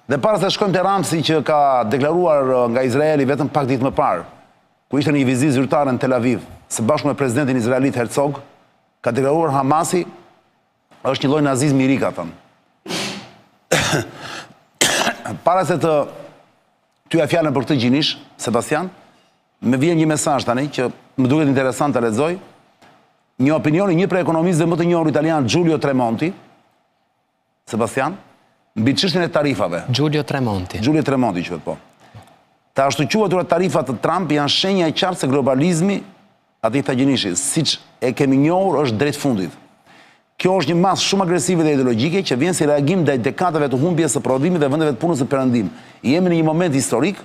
Dhe para se shkojmë te Ramsi që ka deklaruar nga Izraeli vetëm pak ditë më parë, ku ishte në një vizitë zyrtare në Tel Aviv, së bashku me presidentin izraelit Herzog, ka deklaruar Hamasi është një lloj nazizmi i ri, ka thënë. Para se të t'ia jap fjalën për këtë Gjinish, Sebastian, më vjen një mesazh tani që më duket interesant ta lexoj. Një opinion i një prej ekonomistëve më të njohur italian, Giulio Tremonti, Sebastian, mbi çështjen e tarifave. Giulio Tremonti. Giulio Tremonti quhet po. Të ashtuquajturat tarifa të Trump janë shenja e qartë se globalizmi, atë i tha Gjinishi, siç e kemi njohur është drejt fundit. Kjo është një masë shumë agresive dhe ideologjike që vjen si reagim ndaj dekadave të humbjes së prodhimit dhe vendeve të punës në Perëndim. Jemi në një moment historik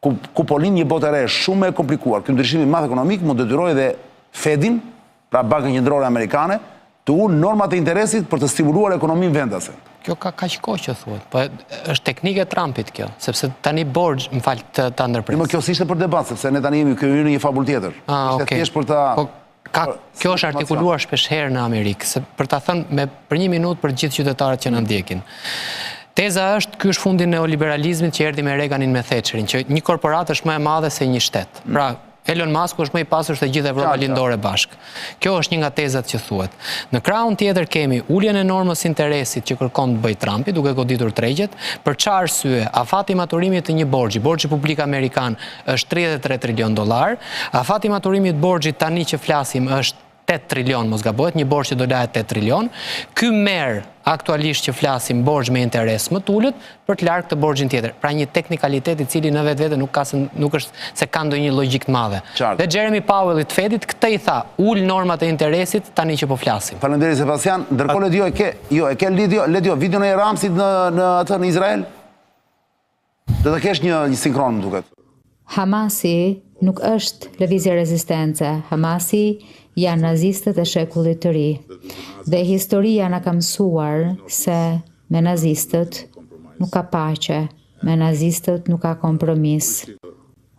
ku ku po lind një botë e re shumë më e komplikuar. Ky ndryshim i madh ekonomik mund të detyrojë edhe Fedin, pra Bankën Qendrore Amerikane, të ulë normat e interesit për të stimuluar ekonominë vendase. Kjo ka kaq kohë që thuhet, po është teknikë e Trumpit kjo, sepse tani borxh, më fal të ta ndërpres. Jo, kjo s'ishte për debat, sepse ne tani jemi kjo hyrë në një fabul tjetër. Ah, ishte okay. thjesht për ta po, Ka, kjo është artikuluar shpesh herë në Amerikë, se për ta thënë me për një minutë për gjithë qytetarët që na ndjekin. Teza është, ky është fundi i neoliberalizmit që erdhi me Reaganin me Thatcherin, që një korporatë është më e madhe se një shtet. Mm. Pra, Elon Musk është më i pasur se gjithë Evropa Lindore bashkë. Kjo është një nga tezat që thuhet. Në krahun tjetër kemi uljen e normës interesit që kërkon të bëjë Trumpi duke goditur tregjet, për çfarë arsye? Afati i maturimit të një borxhi, borxhi publik amerikan është 33 trilion dollar. Afati i maturimit të borxhit tani që flasim është 8 trilion, mos gabohet, një borxh që do lahet 8 trilion. Ky merr aktualisht që flasim borxh me interes më të ulët për të larë këtë borxhin tjetër. Pra një teknikalitet i cili në vetvete nuk ka se nuk është se ka ndonjë logjikë të madhe. Qartë. Dhe Jeremy Powell i të Fedit këtë i tha, ul normat e interesit tani që po flasim. Faleminderit Sebastian. Ndërkohë Ledio e ke, jo, e ke Ledio, Ledio videon e Ramsit në në atë në Izrael? Do të kesh një një sinkron më duket. Hamasi nuk është lëvizje rezistence, Hamasi janë nazistët e shekullit të ri. Dhe historia na ka mësuar se me nazistët nuk ka paqe, me nazistët nuk ka kompromis.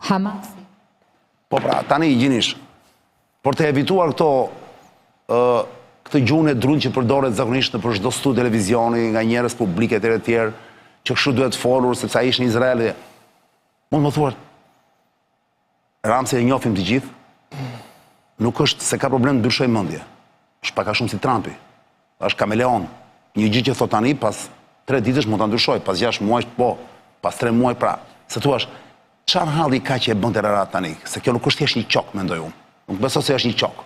Hamasi. Po pra, tani Gjinish, Për të evituar këto ë këtë gjuhën e drunjtë që përdoret zakonisht nëpër çdo studio televizioni nga njerëz publikë etj etj, që kështu duhet folur sepse ai është në Izrael dhe mund të më thuash Ramsi e njohim të gjithë, nuk është se ka problem të ndryshojë mendje. Është pak a shumë si Trumpi. Është kameleon. Një gjë që thotë tani pas 3 ditësh mund ta ndryshojë, pas 6 muajsh po, pas 3 muaj pra. Se thua, çfarë halli ka që e bën deklaratë tani? Se kjo nuk është thjesht një qok, mendoj unë. Nuk besoj se është një qok.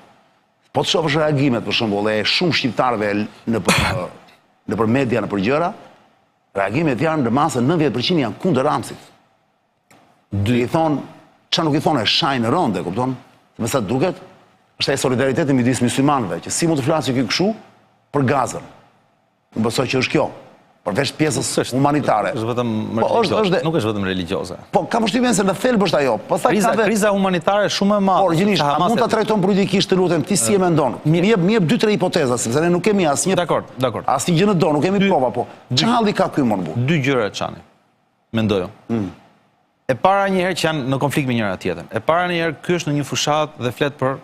Po të shohësh reagimet për shembull e shumë shqiptarëve nëpër nëpër media, nëpër gjëra, reagimet janë në masën 90% janë kundër Ramsit. Dy i thonë, ça nuk i thonë, e shajnë rëndë, e kupton? Me sa duket, është ai solidariteti midis muslimanëve, që si mund të flasë ky kështu për Gazën. Unë besoj që është kjo, përveç pjesës S'është, humanitare. Është vetëm Po, është, është dhe, nuk është vetëm religjioze. Po, kam përshtypjen se në thelb është ajo. Pastaj kriza, ka dhe... kriza humanitare është shumë e madhe. Por, Gjinish, a mund ta trajtojmë politikisht të lutem, ti si e mendon? Më jep, më jep dy tre hipoteza, sepse ne nuk kemi asnjë Dakor, dakor. Asnjë gjë në dorë, nuk kemi prova, po. Çfarë halli ka ky mor burrë? Dy gjëra Çani. Mendoj unë. Mm. E para një herë që janë në konflikt me njëra tjetrën. E para një herë ky është në një fushatë dhe flet për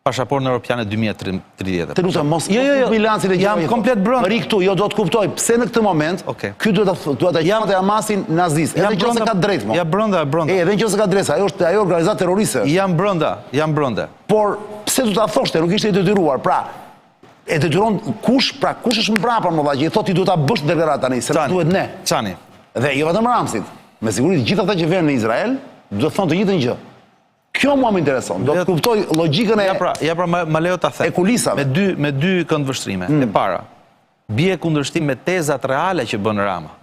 pasaportën europiane 2030. Të lutem mos jo, jo, jo, bilancin e jam komplet brenda. Rri këtu, jo do të kuptoj pse në këtë moment okay. ky duhet ta duhet ta quante Hamasin nazist. Edhe nëse ka drejt mo. Jam brenda, brenda. E, edhe nëse ka drejt, ajo është ajo organizatë terroriste. Jam brenda, jam brenda. Por pse do ta thoshte, nuk ishte i detyruar. Pra, E detyron kush, pra kush është mbrapa më valla që i thotë ti duhet ta bësh deklaratë tani, se na duhet ne. Çani. Dhe jo vetëm Ramsit, me siguri të gjithë ata që vjen në Izrael do të thonë të njëjtën gjë. Kjo mua më intereson, do të kuptoj logjikën e Ja pra, ja pra ma, ma lejo ta them. E kulisave. Me dy me dy këndvështrime. Mm. E para, bie kundërshtim me tezat reale që bën Rama.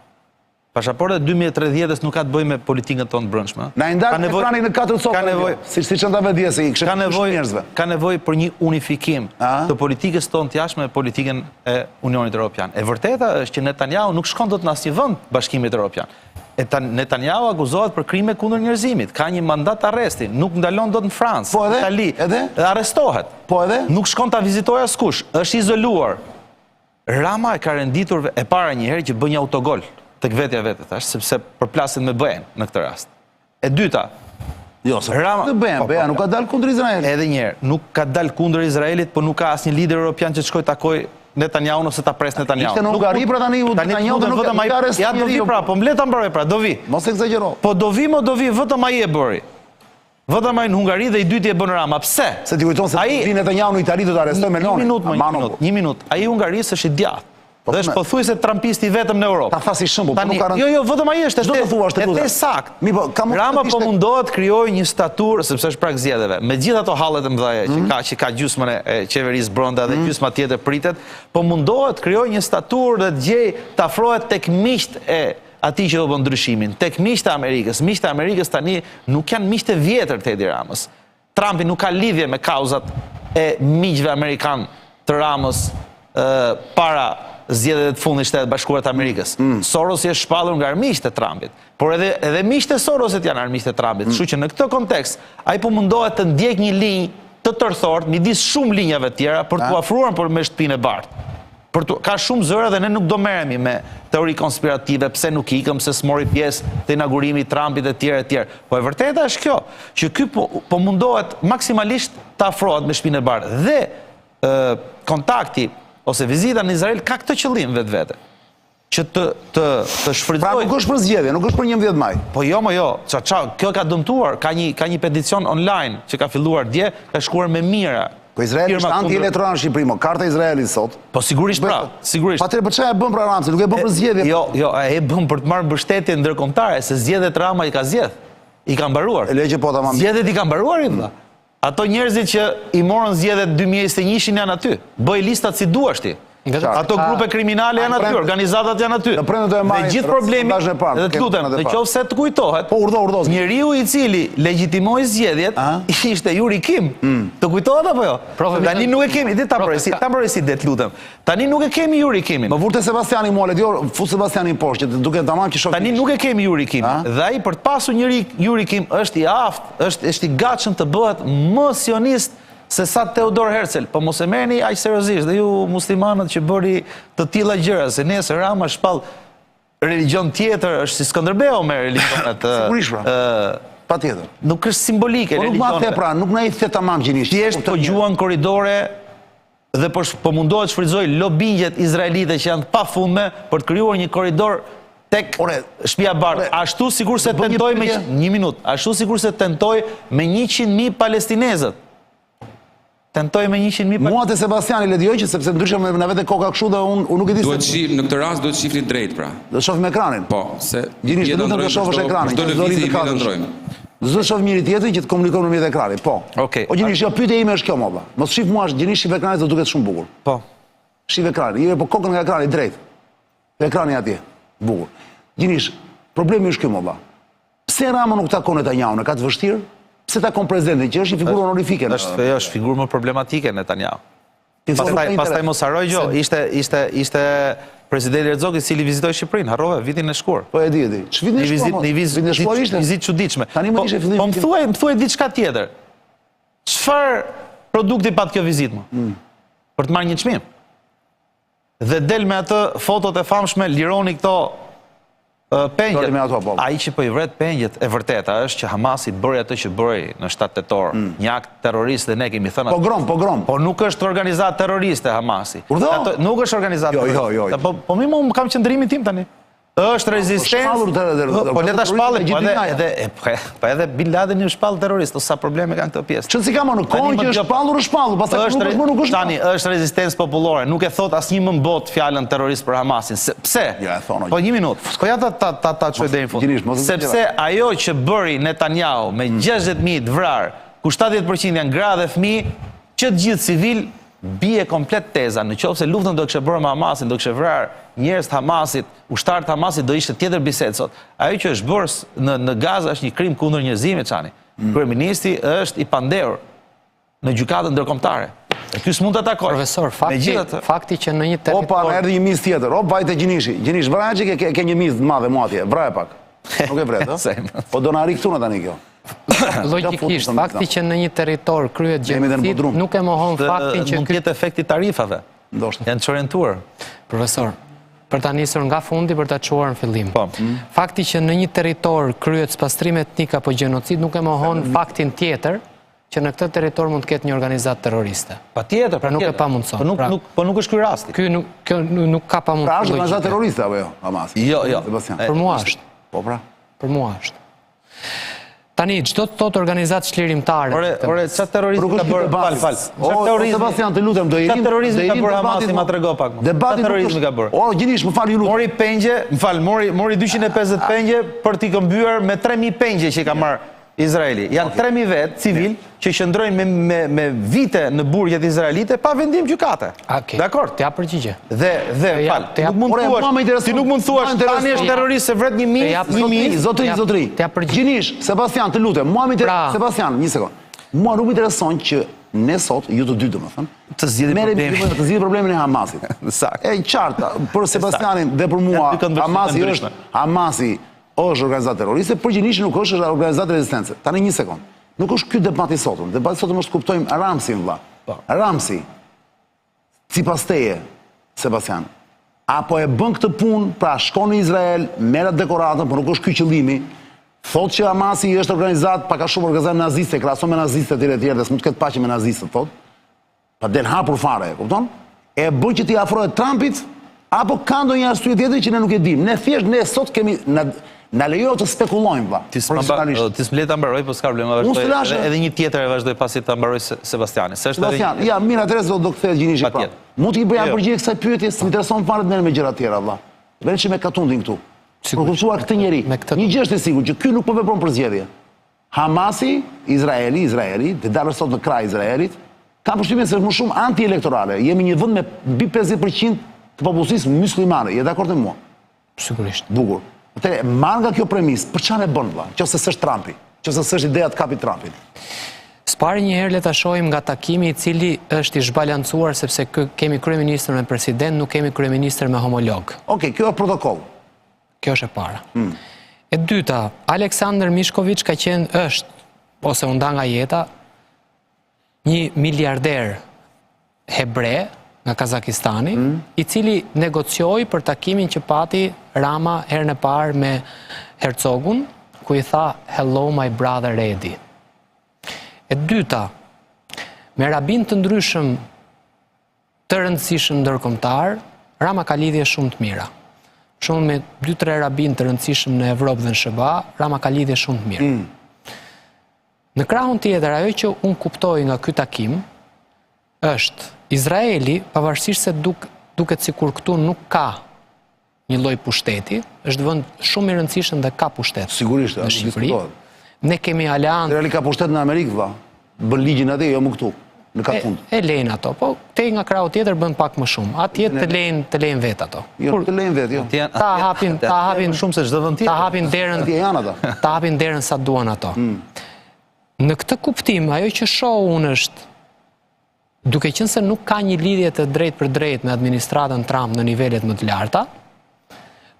Pasaporta e 2030-ës nuk ka të bëjë me politikën tonë të brendshme. Na e ndan ekranin në katër copa. Ka nevojë, si siç e ndave dje se i kishte nevojë njerëzve. Ka nevojë për një unifikim të politikës tonë të jashtme me politikën e Unionit Evropian. E vërteta është që Netanyahu nuk shkon dot në asnjë vend Bashkimit Evropian. E Netanyahu akuzohet për krime kundër njerëzimit, ka një mandat arresti, nuk ndalon dot në Francë, po edhe, Itali, edhe dhe arrestohet. Po edhe nuk shkon ta vizitojë askush, është izoluar. Rama e ka renditur e para një herë që bën një autogol tek vetja vetë tash, sepse përplaset me BE-n në këtë rast. E dyta, Jo, se Rama, të BE-në, po, BE-ja po, nuk ka dalë kundër Izraelit. Edhe një herë, nuk ka dalë kundër Izraelit, po nuk ka asnjë lider europian që të shkojë takojë Netanyahun ose ta presë Netanyahun. Ishte në Hungari pra tani u Netanyahu dhe nuk vetëm ai. Ja do vi pra, po më le ta mbaroj pra, do vi. Mos ekzagjero. Po do vi, mo do vi, vetëm ai e bëri. Vetëm ai në Hungari dhe i dyti e bën Rama. Pse? Se ti kujton se ai vi Netanyahu në Itali do të arrestojë Meloni. Një minutë, një minutë, një minutë. Ai i Hungarisë është i djathtë. Po, dhe është pothuajse trumpisti i vetëm në Europë. Ta tha si shembull, po nuk ka rëndësi. Jo, jo, vetëm ai është. Ç'do të thuash të lutem? E saktë. Mi po, ka Rama po mundohet të krijojë një staturë sepse është prag zgjedhjeve. Me gjithë ato hallet e mëdha që mhm. ka që ka gjysmën e qeverisë brenda dhe mhm. gjysma tjetër pritet, po mundohet të krijojë një staturë dhe të gjejë të afrohet tek miqtë e atij që do bën ndryshimin, tek miqtë e Amerikës. Miqtë e Amerikës tani nuk janë miqtë e vjetër të Edi Ramës. Trumpi nuk ka lidhje me kauzat e miqve amerikanë të Ramës para zgjedhjeve të fundit Shtetet e Bashkuara të Amerikës. Mm. Sorosi është shpallur nga armiqtë e Trumpit, por edhe edhe miqtë e Sorosit janë armiqtë e Trumpit. Mm. Kështu që në këtë kontekst ai po mundohet të ndjekë një linjë të tërthortë midis shumë linjave të tjera për t'u afruar për me shtëpinë e bardhë. Për të, ka shumë zëra dhe ne nuk do merremi me teori konspirative, pse nuk ikëm, pse s'mori pjesë te inaugurimi i Trumpit e tjerë e tjerë. Po e vërteta është kjo, që ky po, po mundohet maksimalisht të afrohet me Shpinë e Bardhë dhe ë kontakti ose vizita në Izrael ka këtë qëllim vetvete që të të të shfrytëzojë. Pra nuk është për zgjedhje, nuk është për 11 maj. Po jo, mo jo, ça ça, kjo ka dëmtuar, ka një ka një peticion online që ka filluar dje, ka shkuar me mijëra Po Izraeli është anti-elektoral në Shqipëri, mo, karta e Izraelit sot. Po sigurisht pra, sigurisht. Po atëherë për çfarë e bën pra Rama, se nuk e bën për zgjedhje. Jo, jo, e bën për të marrë mbështetje ndërkombëtare, se zgjedhjet Rama i ka zgjedh. I ka mbaruar. E le që po tamam. Zgjedhjet i ka mbaruar i vëlla. Ato njerëzit që i morën zgjedhjet 2021-shin janë aty. Bëj listat si duash ti. Ato grupe kriminale janë aty, organizatat janë aty. Në premte do e marrin. Dhe gjithë problemi, dhe të lutem, në qoftë se të kujtohet, po urdhëro, urdhëro. Njeriu i cili legjitimoi zgjedhjet ishte Juri Kim. Mm. Të kujtohet apo jo? Tani nuk e kemi, dhe ta mbaroj si, ta mbaroj si ide, të lutem. Tani nuk e kemi Juri Kimin. Më vurte Sebastiani mua, le të fut Sebastianin poshtë, që të duket tamam që shoh. Tani nuk e kemi Juri Kimin. Dhe ai për të pasur njeri Juri Kim është i aftë, është është i gatshëm të bëhet më sionist se sa Theodor Herzl, po mos e merrni aq seriozisht dhe ju muslimanët që bëri të tilla gjëra, se nesër Rama shpall religjion tjetër, është si Skënderbeu me religjionet. Sigurisht pra. Patjetër. Nuk është simbolike po nuk ma the pra, nuk na i the tamam gjinisht. Thjesht po gjuan korridore dhe po po mundohet të shfrytëzojë lobingjet izraelite që janë të pafundme për të krijuar një korridor tek Ore, Shtëpia e Bardhë, ashtu sikurse tentoi me një minutë, ashtu sikurse tentoi me 100.000 palestinezët. Tentoi me 100.000 palestinezët. Mua te Sebastiani le dëgjoj që sepse ndryshe më na vete koka kështu dhe unë unë nuk e di se Duhet shih, në këtë rast duhet shihni drejt pra. Do të shohim ekranin. Po, se Gjinisht, të lutem të shohësh ekranin, çdo lëvizje i bie të ndrojmë. Do të shohim njëri tjetrin që të komunikojmë nëpërmjet ekranit. Po. Okej. O Gjinisht, jo pyetja ime është kjo mo vlla. Mos shif mua, Gjinisht shif ekranin se duket shumë bukur. Po. Shif ekranin, jo po kokën nga ekrani drejt. Ekrani atje. Bukur. Gjinish, problemi është ky mo vlla. Pse Rama nuk takon Netanyahun, e ka të vështirë? Pse takon presidentin, që është një figurë honorifike? Është, jo, është figurë më problematike Netanyahu. Pastaj, pastaj mos harro gjë, ishte ishte ishte presidenti Herzog i cili vizitoi Shqipërinë, harrove vitin e shkuar. Po e di, e di. Ç'vitin e shkuar? Një vizitë, një vizitë, një vizitë çuditshme. Tani më po, ishte fillim. Po më thuaj, më thuaj diçka tjetër. Çfarë produkti pat kjo vizitë më? Mm. Për të marrë një çmim. Dhe del me atë fotot e famshme, lironi këto pengjet. Me ato, po. Ai që po i vret pengjet, e vërteta është që Hamasi bëri atë që bëri në 7 tetor, mm. një akt terrorist dhe ne kemi thënë Pogrom, pogrom. Po nuk është organizatë terroriste Hamasi. Urdhëro? Nuk është organizatë jo, jo, jo, jo. Po, po mi më kam qëndrimin tim tani. Është rezistencë. Po le ta shpallë, po edhe edhe po, po edhe Bin Ladeni u shpall terrorist, o sa probleme kanë këto pjesë. Ç'rëndësi ka më në kohën që është shpallur, është shpallur, pastaj nuk është më nuk është. Tani është rezistencë popullore, nuk e thotë asnjë më në botë fjalën terrorist për Hamasin. Se, pse? Ja e thonë. Po një minutë. Po ja ta ta ta ta çoj deri në fund. Sepse ajo që bëri Netanyahu me 60000 të vrarë, ku 70% janë gra dhe fëmijë, që të gjithë civilë, bie komplet teza, në qoftë se luftën do e kishe bërë me Hamasin, do kishe vrarë njerëz të Hamasit, ushtarë të Hamasit, do ishte tjetër bisedë sot. Ajo që është bërë në në Gaza është një krim kundër njerëzimit, Çani. Mm. Kryeministri është i pandehur në gjykatën ndërkombëtare. E ky s'mund ta takojë. Profesor, fakti, fakti që në një territor... Opa, na erdhi një mizë tjetër. Op, vajte Gjinishi. Gjinish, vraje që ke, ke, ke një mizë të madhe mua atje. Vraje pak. Nuk e vret, ë? Po do na arrijë këtu në tani kjo. Logjikisht, fakti që në një territor kryhet gjenocid nuk e mohon faktin që mund të jetë efekti i tarifave. Ndoshta. Janë çorientuar. Profesor. Për ta nisur nga fundi për ta çuar në fillim. Po. Fakti që në një territor kryhet spastrim etnik apo gjenocid nuk e mohon faktin tjetër që në këtë territor mund të ketë një organizatë terroriste. Patjetër, Pra nuk e pamundëson. Po nuk pra, nuk po nuk është ky rasti. Ky nuk kjo nuk ka pamundësi. Pra është organizatë terroriste apo jo, Hamasi? Jo, jo. Sebastian. Për mua është. Po pra. Për mua është. Tani, ç'do të thotë organizatë çlirimtare? Ore, ore, çfarë terrorizmi ka bërë? Fal, fal. Çfarë terrorizmi? Sebastian, të lutem, do i Çfarë terrorizmi ka bërë Hamasi, ma trego pak. Debati terrorizmi ka bërë. O, Gjinish, më fal, ju lutem. Mori pengje, më fal, mori mori 250 pengje për t'i këmbyer me 3000 pengje që i ka marrë Izraeli. Janë 3000 vetë civilë që qëndrojnë me me me vite në burgjet izraelite pa vendim gjykate. Okej. Dakor. Të jap përgjigje. Dhe dhe fal, nuk mund të thuash, ti nuk mund të thuash tani është terrorist se vret një mijë, një mijë, zotëri, zotëri. Të jap përgjigje. Gjinish, Sebastian, të lutem, mua më intereson, pra- Sebastian, një sekond. Mua nuk më intereson që ne sot, ju të dy domethënë, të zgjidhim problemin, të zgjidhim problemin e Hamasit. Saktë. E qartë, për Sebastianin dhe për mua, Hamasi është Hamasi është organizatë terroriste, për Gjinishin nuk është, është organizatë rezistence. Tani një sekond. Nuk është ky debati i sotëm. Debati i sotëm është të kuptojmë Ramsin vëlla. Po. Ramsi, sipas teje, Sebastian, a po e bën këtë punë, pra shkon në Izrael, merr atë dekoratën, por nuk është ky qëllimi. Thotë që Hamasi është organizatë, pak a shumë organizatë naziste, krahason me nazistët etj etj, dhe s'mund të ketë paqe me nazistët, thotë. Pa del hapur fare, e kupton? E bën që t'i afrohet Trumpit apo ka ndonjë arsye tjetër që ne nuk e dimë. Ne thjesht ne sot kemi na na lejohet të spekulojmë vlla. Ti s'më ti s'më le ta mbaroj, po s'ka problem, vazhdoj. Edhe, edhe një tjetër e vazhdoj pasi ta mbaroj Sebastiani. Se është Sebastian, ja, mirë atëherë do do kthehet Gjinishi prapë. Mund t'i bëja jo. përgjigje kësaj pyetje, s'më intereson fare të merrem me gjëra të tjera vlla. Vetëm me katundin këtu. Për kuptuar këtë njeri. Një gjë është e sigurt që ky nuk po vepron për zgjedhje. Hamasi, Izraeli, Izraeli, të dalësh sot në krah Izraelit, kam përshtypjen se është më shumë anti-elektorale. Jemi një vend me mbi 50% të popullsisë muslimane. Je dakord me mua? Sigurisht. Bukur. Atëherë, marrë nga kjo premisë, për çfarë e bën vëlla? Qofse s'është Trumpi, qofse s'është ideja të kapi Trumpin. Së pari një herë le ta shohim nga takimi i cili është i zhbalancuar sepse kemi kryeministër me president, nuk kemi kryeministër me homolog. Okej, kjo është protokoll. Kjo është e para. Mm. E dyta, Aleksandër Mishkoviç ka qenë është ose u nda nga jeta një miliarder hebre nga Kazakistani, mm. i cili negocioi për takimin që pati Rama herën e parë me Herzogun, ku i tha Hello my brother Edi. E dyta, me rabinë të ndryshëm të rëndësishëm ndërkombëtar, Rama ka lidhje shumë të mira. Për shembull me 2-3 rabinë të rëndësishëm në Evropë dhe në SHBA, Rama ka lidhje shumë të mira. Mm. Në krahun tjetër, ajo që unë kuptoj nga ky takim është Izraeli, pavarësisht se duk, duket sikur këtu nuk ka një lloj pushteti, është vend shumë i rëndësishëm dhe ka pushtet. Sigurisht, në Shqipëri. Ne kemi aleancë. Izraeli ka pushtet në Amerikë, vlla. Bën ligjin atje, jo më këtu, në katund. E, e lejnë ato, po te nga krahu tjetër bën pak më shumë. Atje të lejnë, të lejnë vetë ato. Jo, të lejnë vetë, jo. Ta hapin, ta hapin shumë se çdo vend tjetër. Ta hapin derën. Atje janë ata. Ta hapin derën sa duan ato. Mm. Në këtë kuptim, ajo që shoh unë është Duke qenë se nuk ka një lidhje të drejtpërdrejtë me administratën Trump në nivelet më të larta,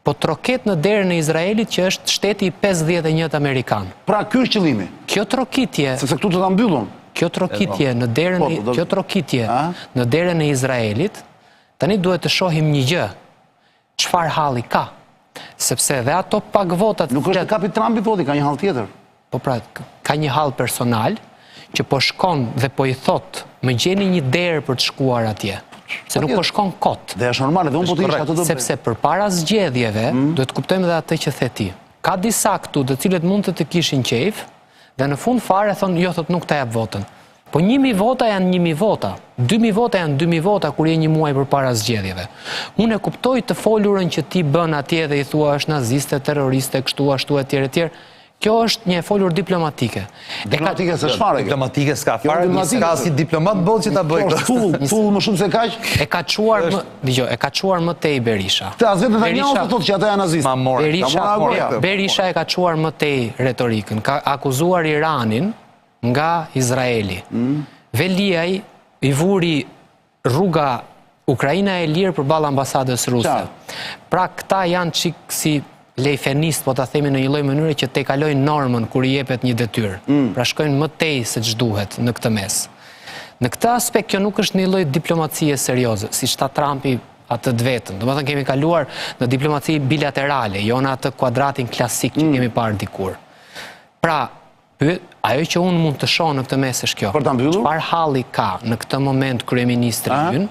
po troket në derën e Izraelit që është shteti i 51 amerikan. Pra ky është qëllimi. Kjo trokitje, sepse këtu do ta mbyllun. Kjo trokitje në derën po, e kjo trokitje në derën e Izraelit, tani duhet të shohim një gjë. Çfarë halli ka? Sepse dhe ato pak vota Nuk është të kapi Trumpi po, ka një hall tjetër. Po pra, ka një hall personal që po shkon dhe po i thotë, më gjeni një derë për të shkuar atje. Se nuk po shkon kot. Dhe është normale, dhe unë po të isha atë do bëj. Sepse përpara zgjedhjeve, mm. duhet të kuptojmë dhe atë që the ti. Ka disa këtu të cilët mund të të kishin qejf, dhe në fund fare thonë, jo, thotë, nuk ta jap votën. Po 1000 vota janë 1000 vota, 2000 vota janë 2000 vota kur je një muaj përpara zgjedhjeve. Unë e kuptoj të folurën që ti bën atje dhe i thua është naziste, terroriste, kështu ashtu etj etj. Kjo është një e folur diplomatike. Diplomatike s'është fare. Diplomatike s'ka fare, s'ka asnjë diplomat botë që ta bëjë këtë. Tull, tull më shumë se kaq. E ka çuar më, dëgjo, e ka çuar më tej Berisha. Të as vetë Netanyahu të thotë që ata janë nazistë. Berisha, Berisha e ka çuar më tej retorikën, ka akuzuar Iranin nga Izraeli. Mm. Veliaj i vuri rruga Ukraina e lirë përballë ambasadës ruse. Pra këta janë çik si lejfenistë, po ta themi në një lloj mënyre që tejkalojnë normën kur i jepet një detyrë. Mm. Pra shkojnë më tej se ç'duhet në këtë mes. Në këtë aspekt kjo nuk është një lloj diplomacie serioze, siç tha Trumpi. atë të vetën. Domethënë kemi kaluar në diplomaci bilaterale, jo në atë kuadratin klasik që mm. kemi parë dikur. Pra, ajo që unë mund të shoh në këtë mes është kjo. Për ta mbyllur? Çfarë halli ka në këtë moment kryeministri ynë,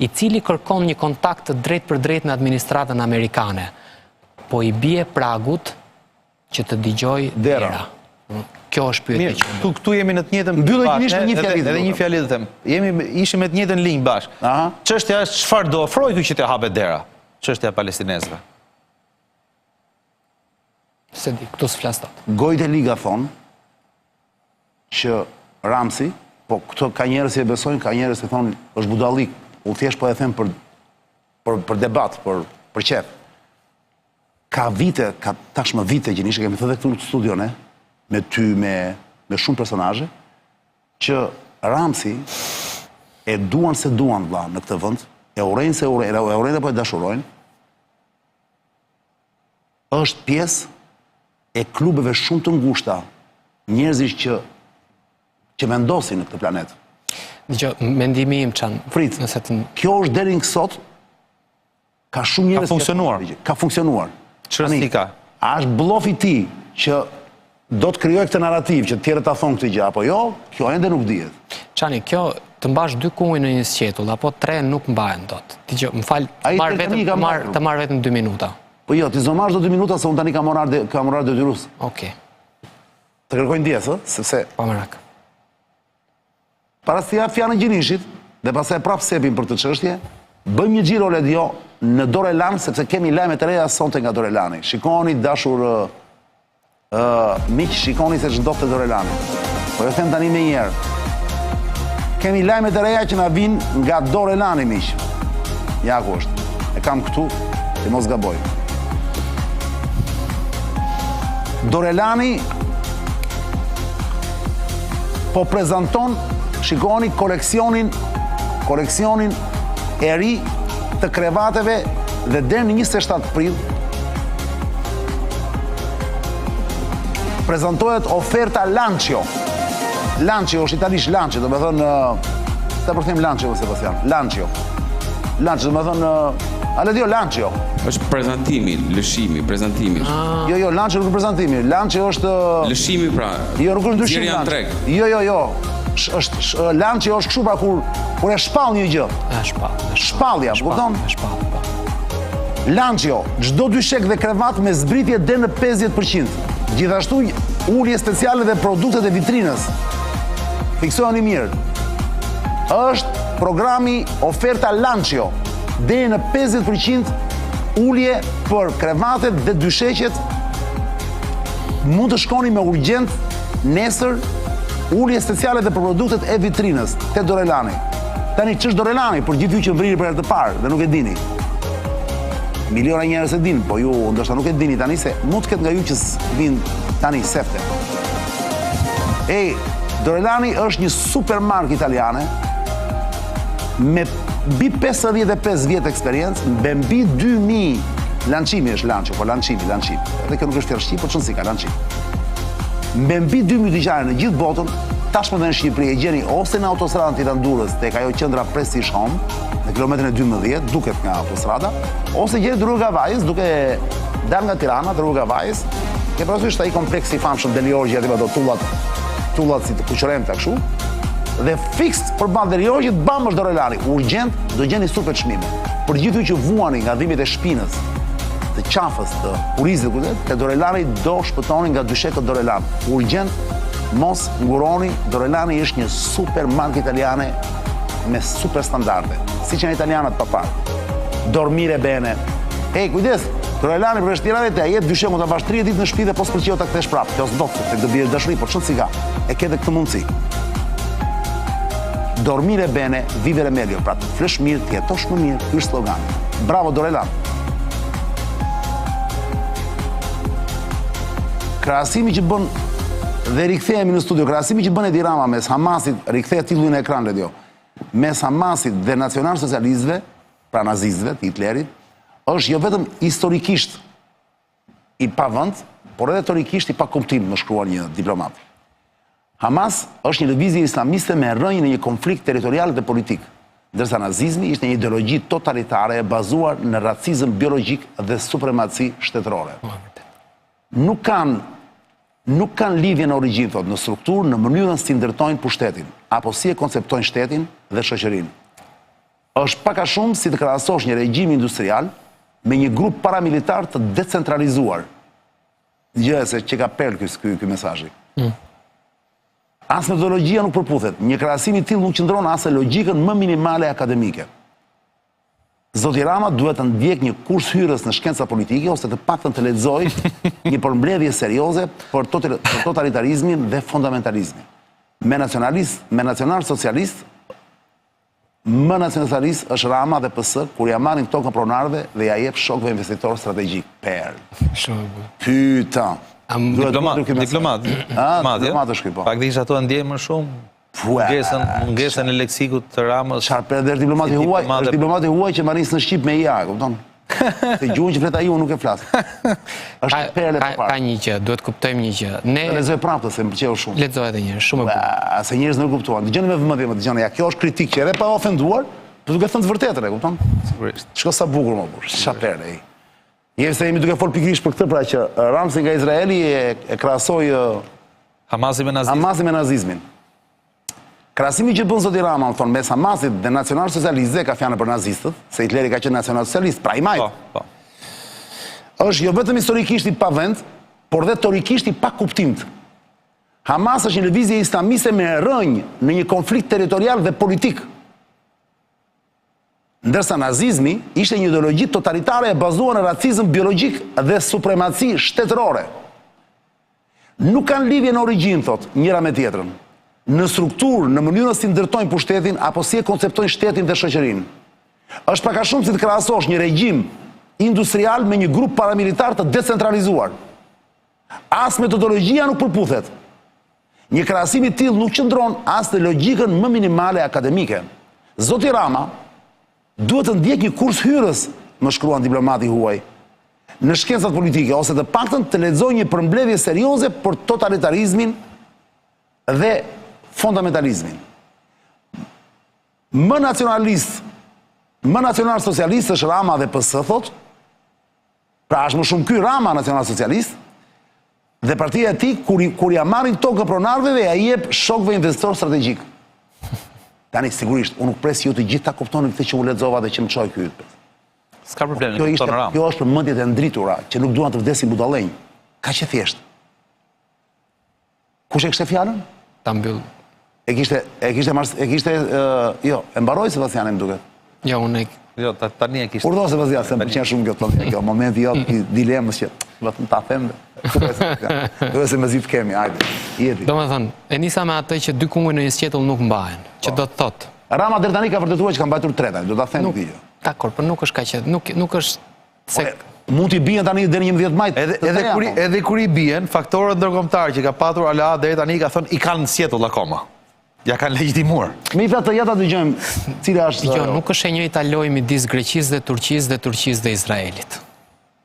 i cili kërkon një kontakt të drejtpërdrejtë me administratën amerikane, po i bie pragut që të dëgjojë dera. Kjo është pyetja që unë. Këtu jemi në të njëjtën Mbyllë gjinish me një fjali. Edhe një fjali të them. Jemi ishim me të njëjtën linjë bashkë. Çështja është çfarë do ofrojë ky që të hapet dera? Çështja e palestinezëve. S'e di, këtu s'flas dot. Gojët e liga thonë që Ramsi, po këto ka njerëz që e besojnë, ka njerëz që thonë është budallik. Unë thjesht po e them për për për debat, për për qejf. Ka vite, ka tashmë vite që nishe kemi thënë edhe këtu në studio ne, me ty, me me shumë personazhe, që Ramsi e duan s'e duan vlla në këtë vend, e urrejnë s'e urrejnë, e urrejnë apo e dashurojnë, është pjesë e klubeve shumë të ngushta njerëzish që që vendosin në këtë planet. Dëgjo, mendimi im Çan. Prit, nëse të... Kjo është deri në sot ka shumë njerëz ka funksionuar. Ka funksionuar. Ç'rëndësi ka? A është bllofi i tij që do të krijojë këtë narrativë që të tjerët ta thonë këtë gjë apo jo? Kjo ende nuk dihet. Çani, kjo të mbash dy kunguj në një sqetull apo tre nuk mbahen dot. Dëgjo, më fal, të marr vetëm të marr të marr vetëm 2 minuta. Po jo, ti s'do marrësh dot 2 minuta se unë tani kam orar kam orar detyrues. Okej. Të kërkoj ndjesë, ë, sepse Pa merak. Para se t'i jap fjalën Gjinishit dhe pastaj prapë Sepin për këtë çështje, bëjmë një xhiro Ledio në Dorelan sepse kemi lajme të reja sonte nga Dorelani. Shikoni dashur ë miq, shikoni se ç'ndodh te Dorelani. Po ju them tani menjëherë. Kemi lajme të reja që na vijnë nga Dorelani miq. Ja ku është. E kam këtu, që mos gaboj. Dorelani po prezanton, shikoni koleksionin, koleksionin e ri të krevateve dhe deri në 27 prill prezantohet oferta Lancio. Lancio është italisht Lancio, domethënë ta përkthejmë Lancio Sebastian. Lancio. Lancio, domethënë Ale dio Lancio. Është prezantimi, lëshimi, prezantimi. Ah. Jo, jo, Lancio nuk është prezantimi. Lancio është lëshimi pra. Jo, nuk është ndryshim. Lancio. Jo, jo, jo. Është Lancio është kështu pra kur kur e shpall një gjë. E shpall. Shpallja, më kupton? E shpall, po. Lancio, çdo dyshek dhe krevat me zbritje deri në 50%. Gjithashtu ulje speciale dhe produktet e vitrinës. Fiksojeni mirë. Është programi oferta Lancio. Deri në 50% ulje për krevatet dhe dysheqet. Mund të shkoni me urgjent nesër ulje speciale dhe për produktet e vitrinës te Dorelani. Tani ç'është Dorelani për gjithë ju që vrini për herë të parë dhe nuk e dini. Miliona njerëz e dinë, po ju ndoshta nuk e dini tani se mund të ketë nga ju që vijnë tani sefte. Ej, Dorelani është një supermarkë italiane me mbi 55 vjet eksperiencë, me mbi 2000 lançimi është lanço, po lançimi, lançimi. Edhe kjo nuk është fjalë shqip, po ç'rëndësi ka lançim. Me mbi 2000 dyqane në gjithë botën, tashmë dhe në Shqipëri e gjeni ose në autostradën Tiranë-Durrës tek ajo qendra Prestige Home, në kilometrin e 12, duket nga autostrada, ose gjeni te rruga e Kavajës, duke dalë nga Tirana, te rruga e Kavajës, ke parasysh ai kompleksi i famshëm Delijorgji aty me ato tullat, tullat si të kuqërremta kështu, dhe fiks përballë Delijorgjit, bam është Dorelani, urgjent do gjeni super çmime. Për gjithë ju që vuani nga dhimbjet e shpinës, të qafës, të kurrizit, kujtë, te Dorelani do shpëtoni nga dyshekët Dorelan. Urgjent, mos nguroni, Dorelani është një super markë italiane me super standarde, siç janë italianët pa parë. Dormire bene. Ej, kujdes, Dorelani përveç tjerave të jep dyshekun ta mbash 30 ditë në shtëpi dhe po s'pëlqeu ta kthesh prapë. Kjo s'do, se do bjerë dashuri, por ç'rëndësi ka. E ke dhe këtë mundësi. Dormire bene, vivere meglio. Pra të flesh mirë, të jetosh më mirë, ky është slogani. Bravo Dorelan. Krahasimi që bën dhe rikthehemi në studio, krahasimi që bën Edi Rama mes Hamasit, rikthehet titulli në ekran Ledio. Mes Hamasit dhe nacionalsocialistëve, pra nazistëve të Hitlerit, është jo vetëm historikisht i pavend, por edhe teorikisht i pakuptim, më shkruan një diplomat. Hamas është një lëvizje islamiste me rrënjë në një konflikt territorial dhe politik. Ndërsa nazizmi ishte një ideologji totalitare e bazuar në racizëm biologjik dhe supremaci shtetërore. Po, Nuk kanë nuk kanë lidhje në origjinë, thotë, në strukturë, në mënyrën si ndërtojnë pushtetin, apo si e konceptojnë shtetin dhe shoqërinë. Është pak a shumë si të krahasosh një regjim industrial me një grup paramilitar të decentralizuar. Gjëja se që ka perlë ky ky ky mesazhi. Mm. As metodologjia nuk përputhet. Një krahasim i tillë nuk qëndron as në logjikën më minimale akademike. Zoti Rama duhet të ndjekë një kurs hyrës në shkenca politike ose të paktën të lexojë një përmbledhje serioze për totalitarizmin dhe fundamentalizmin. Me nacionalist, me nacional socialist, më nacionalist është Rama dhe PS kur ia marrin tokën pronarëve dhe ia jep shokëve investitorë strategjikë. Perlë. Shumë e bukur. Pyta. Diplomat, diplomat. Ah, diplomat është ky po. Faktikisht ato e ndjejnë më shumë mungesën, mungesën e leksikut të Ramës. Çfarë për dhe diplomat i huaj, është diplomat i huaj që ma nis në shqip me IA, kupton? Se gjuhën që flet ai unë nuk e flas. Është perlë e paparë. Ka një gjë, duhet kuptojmë një gjë. Ne e lexoj prapë se më pëlqeu shumë. Lexoj edhe një herë, shumë e bukur. Se njerëz nuk kuptuan. Dëgjoni me vëmendje, më dëgjoni. Ja, kjo është kritikë që edhe pa ofenduar, po duke thënë të vërtetën, e kupton? Sigurisht. Shiko sa bukur më burr. Sa perlë ai. Jemi se jemi duke folë pikërisht për këtë pra që Ramsi nga Izraeli e, e krahasoi Hamasi me nazizmin. Hamasi me nazizmin. Krahasimi që bën zoti Rama, më thonë, mes Hamasit dhe nacional-socialistëve, ka fjalën për nazistët, se Hitleri ka qenë nacional-socialist, pra i majtë. Po, po. Është jo vetëm historikisht i pavend, por dhe teorikisht i pakuptimtë. Hamas është një lëvizje islamiste me rrënjë në një konflikt territorial dhe politik. Ndërsa nazizmi ishte një ideologji totalitare e bazuar në racizëm biologjik dhe supremaci shtetërore. Nuk kanë lidhje në origjinë, thotë, njëra me tjetrën. Në strukturë, në mënyrën si ndërtojnë pushtetin apo si e konceptojnë shtetin dhe shoqërinë. Është pak a shumë si të krahasosh një regjim industrial me një grup paramilitar të decentralizuar. As metodologjia nuk përputhet. Një krahasim i tillë nuk qëndron as në logjikën më minimale akademike. Zoti Rama duhet të ndjekë një kurs hyrës, më shkruan diplomati i huaj, në shkencat politike ose të paktën të lexojë një përmbledhje serioze për totalitarizmin dhe fundamentalizmin. Më nacionalist, më nacional socialist është Rama dhe PS thotë, Pra është më shumë ky Rama nacional-socialist dhe partia e tij kur kur ia marrin tokën pronarëve dhe ia jep shokëve investitorë strategjikë. Tani sigurisht unë nuk pres ju të gjithë ta kuptoni këtë që u lexova dhe që më çoi ky. S'ka problem, kjo ishte kjo është për mendjet e ndritura që nuk duan të vdesin budallenj. Kaq e thjeshtë. Kush e kishte fjalën? Ta mbyll. E kishte, e kishte, e kishte, jo, e mbaroi Sebastiani më duket. Jo, unë e... Jo, tani e kishte. Urdhëro Sebastian, se më pëlqen shumë kjo të kjo, momenti jo i dilemës që vetëm ta them. Duhet se mezi të kemi, hajde. Jepi. Domethënë, e nisa me atë që dy kunguj në një sqetull nuk mbahen, që po. do të thotë. Rama deri tani ka vërtetuar që ka mbajtur tre tani, do ta them këtë gjë. Dakor, por nuk është kaq, nuk nuk është Se mund t'i bien tani deri 11 maj. Edhe edhe kur edhe kur i bien faktorët ndërkombëtarë që ka patur aleat deri tani ka thënë i kanë në sqetull akoma. Ja kanë legjitimuar. Megjithatë ja ta dëgjojmë cila është Jo, nuk është e njëjta lojë midis Greqisë dhe Turqisë dhe Turqisë dhe Izraelit.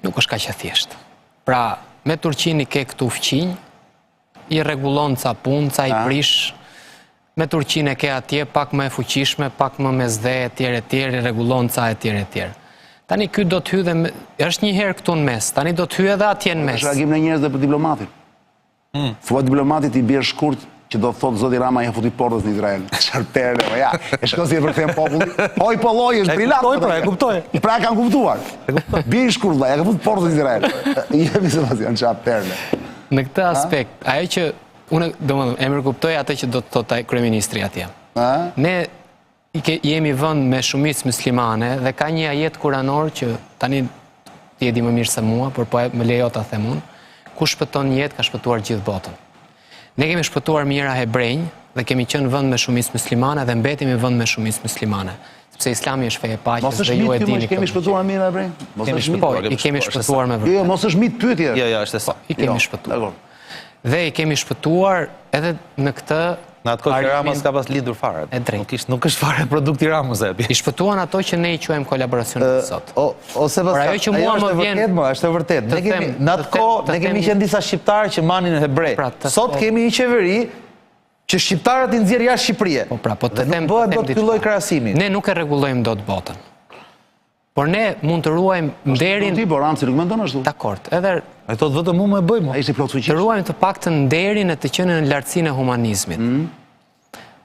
Nuk është kaq e thjeshtë. Pra, me Turqinë i ke këtu fqinj, i rregullon ca punë, ca i prish, me Turqinë e ke atje pak më e fuqishme, pak më mesdhe etj etj, i rregullon ca etj etj. Tani ky do të hyjë dhe është një herë këtu në mes, tani do të hyjë edhe atje në mes. Është reagim në njerëz dhe për diplomatin. Hmm. Thua diplomatit i bie shkurt që do të thotë zoti Rama ia futi pordhës në Izrael. Çfarë perle, po ja. E shikon si e përkthen populli. Oj po lloj është brilant. E kuptoj pra, e kuptoj. Pra e kanë kuptuar. Bie shkurt vlla, ia ka fut pordhës në Izrael. Jepi Sebastian çfarë perle. Në këtë aspekt, ajo që unë domethënë e mirëkuptoj atë që do të thotë ai kryeministri atje. Ne i ke, jemi vend me shumicë muslimane dhe ka një ajet kuranor që tani ti e di më mirë se mua, por po e më lejo ta them unë, kush shpëton një jetë ka shpëtuar gjithë botën. Ne kemi shpëtuar mijëra hebrenj dhe kemi qenë vend me shumicë muslimane dhe mbetemi vend me shumicë muslimane. Sepse Islami është fe e paqes dhe ju e dini. Mos kemi shpëtuar mijëra hebrenj? Mos është mit. Po, i kemi shpëtuar me vërtet. Jo, jo, mos është mit pyetje. Jo, jo, është e saktë. I kemi jo, shpëtuar. Dhe i kemi shpëtuar edhe në këtë Në atë kohë që Rama s'ka pas lindur fare. E drejtë. Nuk ishte nuk është fare produkt i Ramës ajo. I shpëtuan ato që ne i quajmë kolaboracionistë sot. O ose Por ajo që mua më vjen është e vërtetë, është e vërtetë. Ne kemi në atë kohë ne kemi qenë disa shqiptarë që manin hebrej. Pra, sot kemi një qeveri. Që shqiptarët i nxjerr jashtë Shqipërie. Po pra, po të them, nuk bëhet dot ky lloj krahasimi. Ne nuk e rregullojmë dot botën. Por ne mund të ruajmë nderin... Ti, por Ramsi nuk mendon ashtu. Dakord, edhe... Ai thotë vetëm mu më bëj, mo. Ai ishte plot fuqi. Të ruajmë të paktën nderin e të qenit në lartësinë e humanizmit. Mm.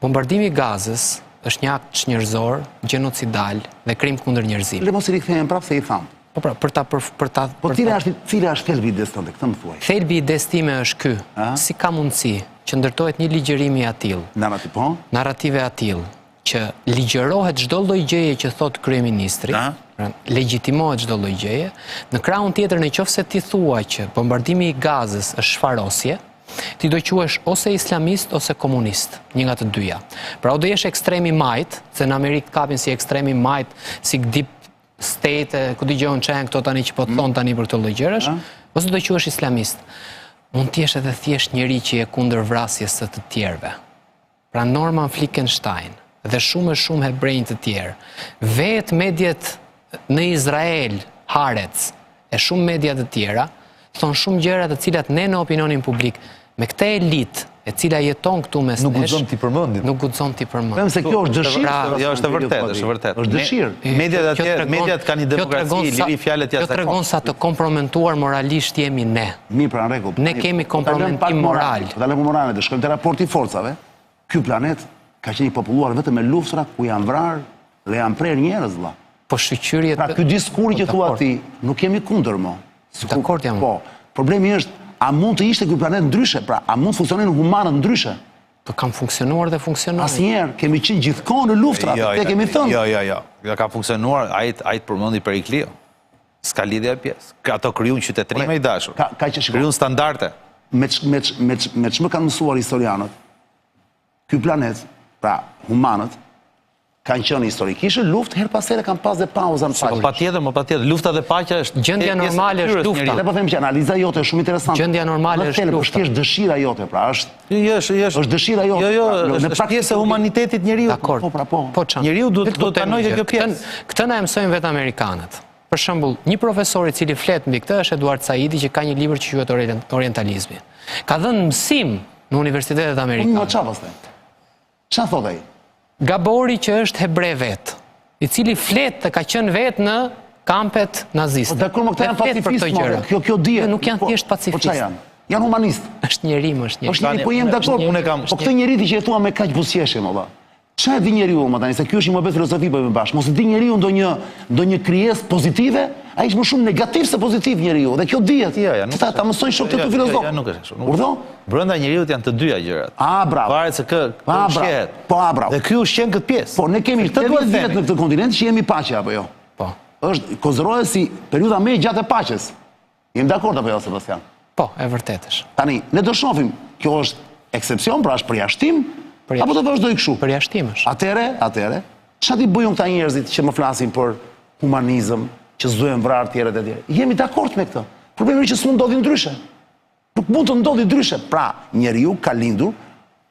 Bombardimi i Gazës është një akt çnjerëzor, gjenocidal dhe krim kundër njerëzimit. Le mos i rikthehemi prapë se i thamë. Po pra, për ta për, për ta Po cila është cila është thelbi i idesë tënde, këtë më thuaj. Thelbi i idesë time është ky. Si ka mundësi që ndërtohet një ligjërim i atillë? Narrativ, po. Narrative e atillë që ligjërohet çdo lloj gjëje që thotë kryeministri, pra legjitimohet çdo lloj gjëje. Në krahun tjetër, në qoftë se ti thua që bombardimi i Gazës është shfarosje, ti do quhesh ose islamist ose komunist, një nga të dyja. Pra o do jesh ekstrem i majtë, se në Amerikë kapin si ekstrem i majtë, si deep state, ku di unë ça janë këto tani që po të thonë tani për këto lloj gjërash, ose do quhesh islamist. Mund të jesh edhe thjesht njeri që je kundër vrasjes së të tjerëve. Pra Norman Flickenstein dhe shumë e shumë hebrenj të tjerë, vetë mediet në Izrael, Haaretz, e shumë media të tjera, thonë shumë gjëra të cilat ne në opinionin publik, me këtë elitë, e cila jeton këtu mes nesh, nuk guxon t'i përmendim. Nuk guxon t'i përmendim. Them se kjo është dëshirë. Pra, jo, është e vërtetë, është e vërtetë. Është dëshirë. Mediat atje, mediat kanë një demokraci, liri fjale të jashtëzakonshme. Kjo tregon sa të kompromentuar moralisht jemi ne. Mirë, pra në rregull. Ne kemi po kompromentim moral. Po ta lëmë moralin, të shkojmë te raporti i forcave. Ky planet ka qenë i populluar vetëm me luftra ku janë vrarë dhe janë prerë njerëz, vëlla. Po shyqyr Pra ky diskursi që thua ti, nuk jemi kundër mo. Dakord jam. Po, problemi është, a mund të ishte ky planet ndryshe? Pra, a mund të funksiononin humanët ndryshe? Po kanë funksionuar dhe funksionojnë. Asnjëherë, kemi qenë gjithkohë në luftra, jo, këtë kemi thënë. Jo, jo, jo. Jo, ka funksionuar, ai ai të përmendi Perikliun. S'ka lidhje ajo pjesë. Ato krijun qytetërime i dashur. Ka, ka që shiko. Krijun standarde. Me ç, me ç, me ç, me ç'më kanë mësuar historianët, ky planet, pra humanët, kanë qenë historikisht në luftë, herë pas here kanë pas dhe pauza në paqe. Patjetër, mo patjetër, lufta dhe paqja është gjendja normale është lufta. Ne po them që analiza jote është shumë interesante. Gjendja normale është lufta. Është thjesht dëshira jote, pra është Jo, jo, është, jo, është, është dëshira jote. Jo, jo, pra, është, është pjesë e humanitetit njeriut. Dakord. Po, pra, po. Po, ça. Njeriu duhet të pranojë që kjo pjesë. Këtë na e mësojnë vetë amerikanët. Për shembull, një profesor i cili flet mbi këtë është Eduard Saidi që ka një libër që quhet Orientalizmi. Ka dhënë mësim në universitetet amerikane. Po, çfarë pastaj? Çfarë thotë ai? Gabori që është hebre vetë, i cili flet dhe ka qenë vetë në kampet naziste. Po dakord, mo këta janë pacifistë, mo, kjo kjo dihet. Nuk janë po, thjesht pacifistë. Po çfarë janë? Janë humanistë. Është njeri, mo, është njeri. Është njeri, po jem dakord. Unë kam. Po këtë njeri ti që e thua me kaq buzëqeshje, mo valla. Ça e di njeriu më tani, se ky është një muhabet filozofi po e bëjmë bashkë. Mos e di njeriu ndonjë ndonjë krijesë pozitive, ai është më shumë negativ se pozitiv njeriu dhe kjo dihet. Jo, jo, nuk ta, ta mësojnë shokët e tu jo, filozofë. Jo, nuk është ashtu. Urdhëro? Brenda njeriut janë të dyja gjërat. A, bravo. Varet se kë kë ushqehet. Po, a, bravo. Dhe ky ushqen këtë pjesë. Po, ne kemi 80 vjet në këtë kontinent që jemi paqe apo jo? Po. Është konsiderohet si periudha më e gjatë e paqes. Jemi dakord apo jo Sebastian? Po, e vërtetë është. Tani, ne do shohim, kjo është eksepsion, pra është përjashtim, apo do vazhdojë kështu? Përjashtim është. Atëherë, atëherë, ça t'i bëj unë këta njerëzit që më flasin për humanizëm, që s'duhen vrarë tjerët e tjerë? Jemi dakord me këtë. Problemi është që s'mund ndodhi ndryshe. Nuk mund të ndodhi ndryshe. Pra, njeriu ka lindur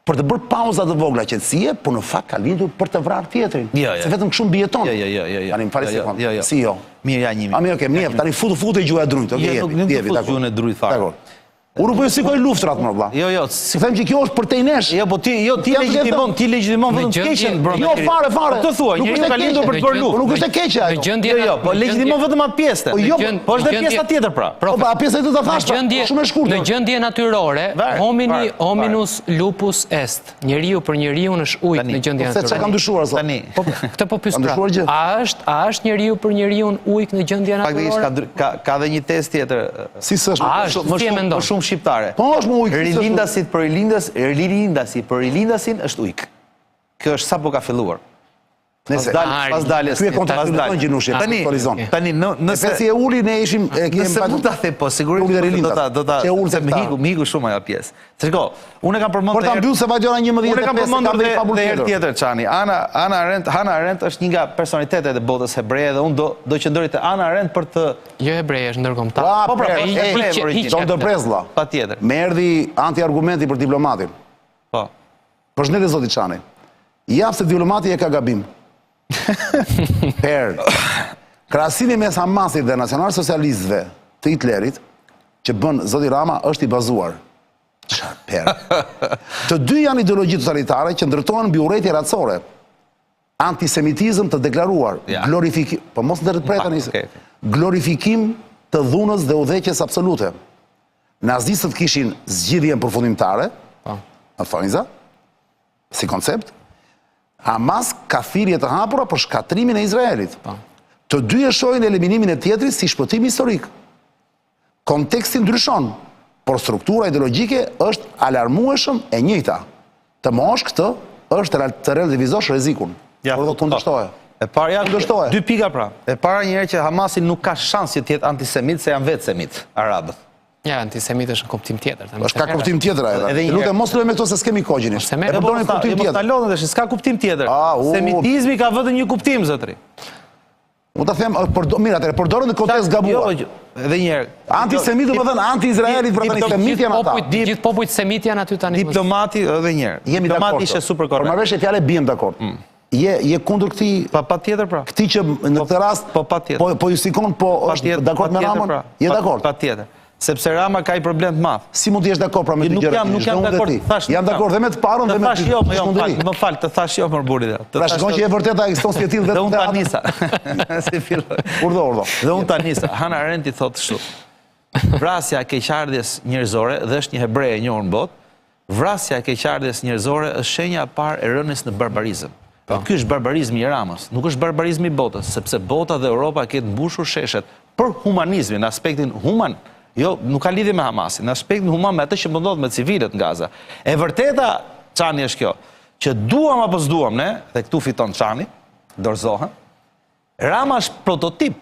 për të bërë pauza të vogla qetësie, por në fakt ka lindur për të vrarë tjetrin. Jo, jo. Se vetëm kështu mbijeton. Jo, jo, jo, jo, jo. Tani më fal Jo, jo, sekond. jo, jo. Si jo? Mirë, ja një A mirë, okay, mirë, tani futu futu e gjuha e drunjtë, okay, Jo, jepi, nuk- nuk jepi, fut dakord. gjuhën e drunjtë fare. Dakord. Unë nuk po shikoj luftrat, më vlla. Jo, jo, si Them që kjo është përtej nesh. Jo, po ti, jo, ti legjitimon, ti legjitimon vetëm të keqen brenda. Jo, fare, fare. Po këtë thua, njeriu ka lindur për të bërë luftë. Po nuk është e keqe ajo. Në gjendje Jo, jo, po legjitimon vetëm atë pjesë. Po jo, po është dhe pjesa tjetër pra. Po pa pjesa tjetër ta thash, pra, shumë e shkurtër. Në gjendje natyrore, homini hominus lupus est. Njeriu për njeriun është ujk në gjendje natyrore. Se çka kam dyshuar sot. Tani. Po këtë po pyes pra. A është a është njeriu për njeriun ujk në gjendje natyrore? Faktikisht ka ka dhe një tezë tjetër. Si s'është? A është, më shumë, më shumë shqiptare. Po është më ujk. Rilindasit për rilindas, rilindasi për rilindasin është ujk. Kjo është sapo ka filluar. Nëse pas dal, pas daljes, ky e kontekstualizon Gjinushi, tani, tani në, nëse e si e uli ne ishim e kemi nëse mund ta them po sigurisht do ta do ta që ul se më hiku, më hiku shumë ajo pjesë. Shiko, unë e kam përmendur Por ta mbyll se vajti ora 11 Unë e kam përmendur dhe dhe herë tjetër Çani. Ana Ana Arendt, Hannah Arendt është një nga personalitetet e botës hebreje dhe unë do do qëndroj te Hannah Arendt për të Jo hebreje, është ndërkombëtar. Po pra, është hebre me origjinë. Do ndërpres vlla. Patjetër. Më erdhi anti-argumenti për diplomatin. Po. Përshëndetje zoti Çani. Ja pse diplomati e ka gabim. Per. Krahasimi mes Hamasit dhe nacionalsocialistëve të Hitlerit që bën zoti Rama është i bazuar. Çfarë per. Të dy janë ideologji totalitare që ndërtohen mbi urrejtje racore. Antisemitizëm të deklaruar, ja. glorifikim, po mos ndërpret tani. Okay. Glorifikim të dhunës dhe udhëheqjes absolute. Nazistët kishin zgjidhjen përfundimtare, po. në thonjza, si koncept, Hamas ka thirrje të hapura për shkatërrimin e Izraelit. Po. Të dy e shohin eliminimin e tjetrit si shpëtim historik. Konteksti ndryshon, por struktura ideologjike është alarmueshëm e njëjta. Të mohosh këtë është të relativizosh rrezikun. Ja, Por do kundërshtoje. E para ja, Kundërshtoje. dy pika pra. E para një herë që Hamasi nuk ka shans që të jetë antisemit se janë vetë semit, arabët. Ja, antisemit është në kuptim tjetër. tani Është ka kuptim tjetër ajo. Edhe një Të lutem mos luaj me këto se s'kemi kohë gjinisht. Se me- E përdorin Po, kuptim jo, mos tjetër. ta lodhën tash, s'ka kuptim tjetër. Ah, u. Semitizmi ka vetëm një kuptim, zotri. Unë ta them, përdo, mirë, atëherë përdoren në kontekst gabuar. Jo, edhe një herë. Antisemit do të thënë anti-izraelit, pra tani semit janë ata. Popujt, gjithë popujt semit janë aty tani. Diplomati edhe një herë. Jemi Diplomati dakord. ishte super Për korrekt. marrëveshje fjale biem dakord. Mm. Je je kundër këtij Pa patjetër pra. këtij që në këtë rast po, patjetër. Po po justikon, po është Patjetër, dakord me patjetër Ramën? pra. Je Pa- dakord? Patjetër. Sepse Rama ka një problem të madh. Si mund të jesh dakord pra me dy Nuk gjëra? jam, nuk jam dakord, thash. Jam dakord dhe me të parën dhe me të të dytën. jo, jo, më fal, S'mund më fal, të thash jo mor burri. Të Pra thash shikon që e vërteta ekziston si e tillë Dhe vetëm unë ta te nisa. Si filloi. Urdhë, urdhë. Dhe unë ta nisa. Hannah Arendt i thotë kështu. Vrasja e keqardhjes njerëzore dhe është një hebre e njohur në botë. Vrasja e keqardhjes njerëzore është shenja e parë e rënies në barbarizëm. Po. Ky është barbarizmi i Ramës, nuk është barbarizmi i botës, sepse bota dhe Europa ketë mbushur sheshet për humanizmin, në aspektin human, jo, nuk ka lidhje me Hamasin, në aspektin human me atë që po ndodh me civilët në Gaza. E vërteta, Çani është kjo, që duam apo s'duam ne, dhe këtu fiton Çani, dorëzohen. Rama është prototip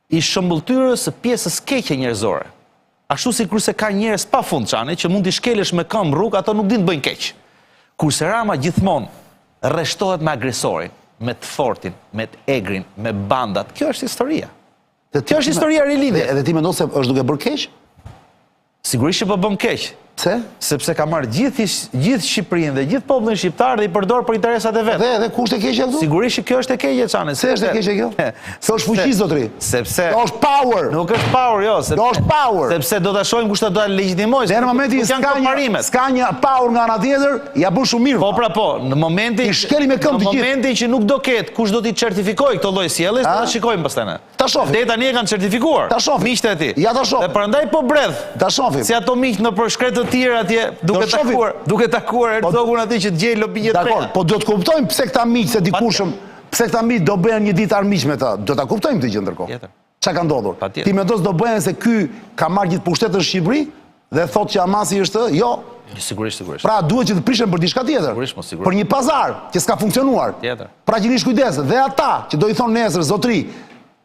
i shëmbulltyrës së pjesës keqe njerëzore. Ashtu si kurse ka njerëz pa fund Çani që mund t'i shkelësh me këmbë rrugë, ato nuk dinë të bëjnë keq. Kurse Rama gjithmonë rreshtohet me agresorin, me të fortin, me të egrin, me bandat. Kjo është historia. Dhe ti- Kjo është historia e rilindjes. Dhe edhe ti mendon se është duke bërë keq? Sigurisht që po bën keq, Pse? sepse ka marrë gjithë gjithë Shqipërinë dhe gjithë popullin shqiptar dhe i përdor për interesat e vet. Dhe edhe ku është e keqja këtu? Sigurisht që kjo është e keqe Çani. Pse është e keqe kjo? Kjo është fuqi zotri. Sepse Kjo është power. Nuk është power, jo, sepse Kjo është power. Sepse do ta shohim kush ta do ta legjitimojë. Dhe në momentin Nuk janë s'ka këto një parimet. s'ka një power nga ana tjetër, ja bën shumë mirë. Po pra po, në momentin I shkeli me këmbë Në të gjithë. momentin që nuk do ketë kush do t'i certifikojë këto lloj sjelljes, do ta shikojmë pastaj ne. Ta shohim. Deri tani e kanë certifikuar. Ta shohim. Miqtë e tij. Ja ta shohim. Dhe prandaj po bredh. Ta shohim. Si ato miqtë në për shkretë të tjerë atje, duke Do shohim. takuar, duke takuar Herzogun aty që të gjej lobinjet Dakor, po do të kuptojmë pse këta miq se dikushëm, pse këta miq do bëhen një ditë armiq me ta. Do ta kuptojmë këtë gjë ndërkohë. Patjetër. Çka ka ndodhur? Patjetër. Ti mendon se do bëhen se ky ka marrë gjithë pushtetin në Shqipëri dhe thotë që Hamasi është, jo. Sigurisht, sigurisht. Pra duhet që të prishen për diçka tjetër. Sigurisht, mos, sigurisht. Për një pazar që s'ka funksionuar. Tjetër. Pra që nish kujdes dhe ata që do i thonë nesër zotri,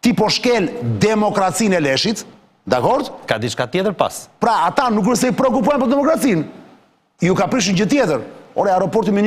ti po shkel demokracinë e leshit, dakord? Ka diçka tjetër pas. Pra ata nuk është se i preokupohen për demokracinë. Ju ka prishur gjë tjetër. Ore aeroporti me.